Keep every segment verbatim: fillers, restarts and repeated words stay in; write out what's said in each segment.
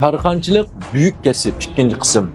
كارخانىچىلىق بۈيۈك كەسىپ، ئىككىنچى قىسىم.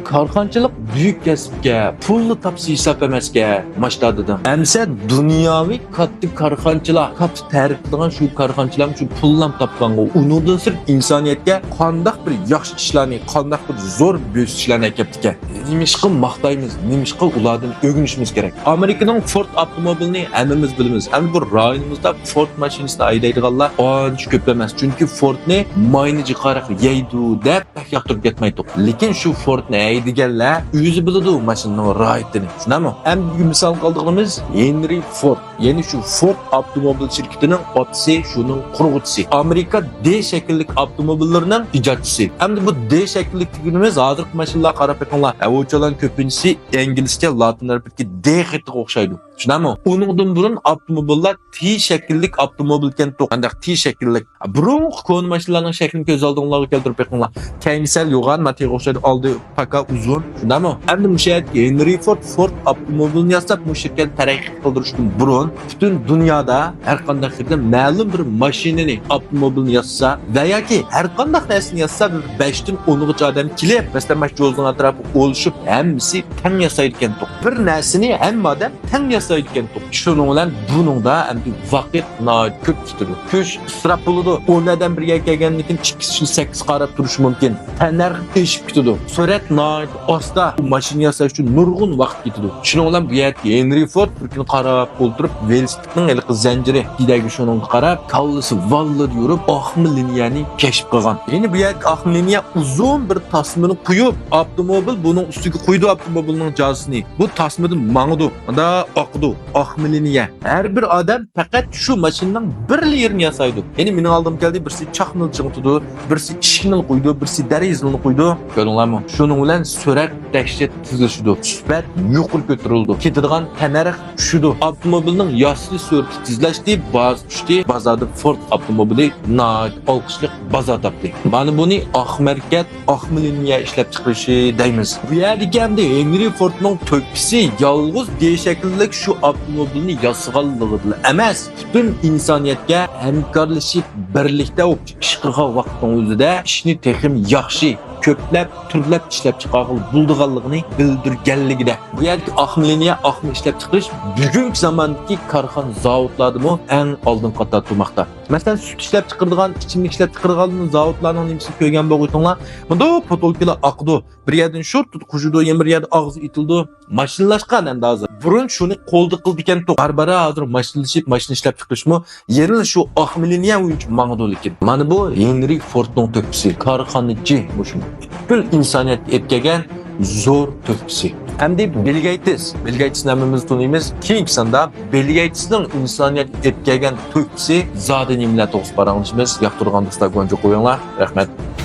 كارخانىچىلىق بۈيۈك كەسىپكە، پۇللا تاپسا ھېساب ئەمەسكە، ماشتا دېدىڭ. ئەمسە دۇنياۋى كاتتا كارخانىچىلار، كاتتا تەرىپلىگەن شۇ كارخانىچىلار شۇ پۇللام تاپقانغۇ، ئۇنىڭدىن سىرت ئىنسانىيەتكە قانداق بىر ياخشى ئىشلارنى، قانداق بىر زور بۆسۈشلەرنى ئەكەپتىكەن. نېمىشقا ماختايمىز، نېمىشقا ئۇلاردىن ئۆگىنىشىمىز كېرەك؟ ئامېرىكىنىڭ فورد ئاپتوموبىلىنى ھەممىمىز بىلىمىز. ئەمدى بۇ رايونىمىزدا فورد ماشىنىسىنى ھەيدەيدىغانلار ئانچە كۆپ ئەمەس. چۈنكى فوردنى ماينى جىقاراق يەيدۇ دەپ بەك ياقتۇرۇپ كەتمەيتتۇق. لېكىن شۇ فوردنى ھەيدىگەنلەر ئۆزى بىلىدۇ ماشىنىنىڭ راھىتىنى. شۇنداقمۇ؟ ئەمدى بۈگۈن مىسالغا ئالىدىغىنىمىز ھېنرى فورد. يەنى شۇ فورد ئاپتوموبىل شىركىتىنىڭ ئاتىسى، شۇنىڭ قۇرغۇچىسى. ئامېرىكا دې شەكىللىك ئاپتوموبىللىرىنىڭ ئىجادچىسى. ئەمدى بۇ دې شەكىللىك دېگىنىمىز ھازىرقى ماشىنىلارغا قاراپ بېقىڭلار. ئەۋۇچالان كۆپىنچىسى ئىنگلىزچە لاتىن ھەرپىدىكى دې خېتىغا ئوخشايدۇ. شۇنداقمۇ؟ ئۇنىڭدىن بۇرۇن ئاپتوموبىللار تى شەكىللىك ئاپتوموبىل ئىكەنتۇق. قانداق تى شەكىللىك؟ بۇرۇنقى كونا ماشىنىلارنىڭ شەكلىنى كۆز ئالدىڭلارغا كەلتۈرۈپ بېقىڭلار. كەينى سەل يوغان، ماتېغا ئوخشايدۇ، ئالدى پاكا ئۇزۇن. شۇنداقمۇ؟ ئەمدى مۇشۇ يەردىكى ھېنرى فورد، فورد ئاپتوموبىلىنى ياساپ، مۇشۇ شىركەتنى تەرەققىي قىلدۇرۇشتىن بۇرۇن، پۈتۈن دۇنيادا ھەر قانداق يەردە مەلۇم بىر ماشىنىنى، ئاپتوموبىلنى ياسىسا ۋە ياكى ھەر قانداق نەرسىنى ياسىسا، بىر بەشتىن ئونغىچە ئادەم كېلىپ، مەسىلەن، مانا شۇ جوزىنىڭ ئەتراپىغا ئولىشىپ، ھەممىسى تەڭ ياسايدىكەنتۇق. بىر نەرسىنى ھەممە ئادەم تەڭ ياسايدىكەنتۇق. شۇنىڭ بىلەن بۇنىڭدا ئەمدى ۋاقىت ناھايىتى كۆپ كېتىدۇ. كۈچ ئىسراپ بولىدۇ. ئون ئادەم بىر يەرگە كەلگەندىن كېيىن ئىككىسى ئۈچىسى سەككىز قاراپ تۇرۇشى مۇمكىن. تەننەرخ ئېشىپ كېتىدۇ. سۈرئەت ناھايىتى ئاستا. بۇ ماشىنا ياساش ئۈچۈن نۇرغۇن ۋاقىت كېتىدۇ. شۇنىڭ بىلەن بۇ يەردىكى ھېنرى فورد بىر كۈنى قاراپ ئولتۇرۇپ، ۋېلىسىپىتنىڭ ھېلىقى زەنجىرى پىدەگە شۇنىڭغا قاراپ، كاللىسى ۋاللىدە يۈرۈپ، ئاقما لىنىيەنى كەشىپ قىلغان. يەنى بۇ يەردىكى ئاقما لىنىيە ئۇزۇن بىر تاسمىنى قويۇپ، ئاپتوموبىل بۇنىڭ ئۈستىگە قويىدۇ ئاپتوموبىلنىڭ جازىسىنى. بۇ تاسمىدىن ماڭىدۇ. مۇنداق ئاقىدۇ. ئاقما لىنىيە. ھەر بىر ئادەم پەقەت شۇ ماشىنىنىڭ بىر يېرىنى ياسايدۇ. يەنى مېنىڭ ئالدىمغا كەلدى، بىرسى چاقنىنى چىڭىتىدۇ، بىرسى ئىشىكنى قويىدۇ، بىرسى دېرىزىنى قويىدۇ. كۆردۈڭلارمۇ؟ شۇنىڭ بىلەن سۈرئەت دەھشەت تېزلىشىدۇ. سۈپەت يۇقىرى كۆتۈرۈلىدۇ. كېتىدىغان تەننەرخ چۈشىدۇ. ئاپتوموبىلنىڭ ياسىلىش سۈرئىتى تېزلەشتى، باھاسى چۈشتى. بازاردا فورد ئاپتوموبىلى ناھايىتى ئالقىشلىق بازار تاپتى. مانا بۇنى ئاق مەركەز، ئاقما لىنىيە ئىشلەپچىقىرىشى دەيمىز. بۇ يەردىكى ئەمدى ھېنرى فوردنىڭ تۆھپىسى يالغۇز دې شەكىللىك شۇ ئاپتوموبىلنى ياسىغانلىقىدىلا ئەمەس، پۈتۈن ئىنسانىيەتكە ھەمكارلىشىپ، بىرلىكتە ئىش قىلغان ۋاقىتنىڭ ئۆزىدە ئىشنى تېخىمۇ ياخشى، كۆپلەپ، تۈرلەپ ئىشلەپچىقارغىلى بولىدىغانلىقىنى بىلدۈرگەنلىكىدە. بۇ يەردىكى ئاقما لىنىيە، ئاقما ئىشلەپچىقىرىش بۈگۈنكى زاماندىكى كارخانا، زاۋۇتلاردىمۇ ئەڭ ئالدىنقى قاتاردا تۇرماقتا. مەسىلەن، سۈت ئىشلەپچىقىرىدىغان، ئىچىملىك ئىشلەپچىقىرىدىغان زاۋۇتلارنىڭ نېمىسىنى كۆرگەن بولغۇيتۇڭلار؟ مۇنداق پوتولكىلار ئاقىدۇ. بىر يەردىن شۇرت تۇتۇپ قوشىدۇ، يەنە بىر يەردە ئاغزى ئېتىلىدۇ. ماشىنىلاشقان ئەمدى ھازىر. بۇرۇن شۇنى قولدا قىلىدىكەنتۇق. بارا-بارا ھازىر ماشىنىلىشىپ، ماشىنا ئىشلەپچىقىرىشمۇ يەنىلا شۇ ئاقما لىنىيە بويىچە ماڭىدۇ لېكىن. مانا بۇ ھېنرى فوردنىڭ تۆھپىسى، كارخانىچى مۇشۇ. پۈتكۈل ئىنسانىيەتكە ئېلىپ كەلگەن زور تۆھپىسى. ئەمدى بىل گېيتس. بىل گېيتسنى ھەممىمىز تونۇيمىز. كېيىنكى ساندا بىل گېيتسنىڭ ئىنسانىيەتكە ئېلىپ كەلگەن تۆھپىسى زادى نېمىلەر توغرىسىدا پاراڭلىشىمىز. ياقتۇرغان دوستلار گۇۋاھچىلىق قويۇڭلار. رەھمەت.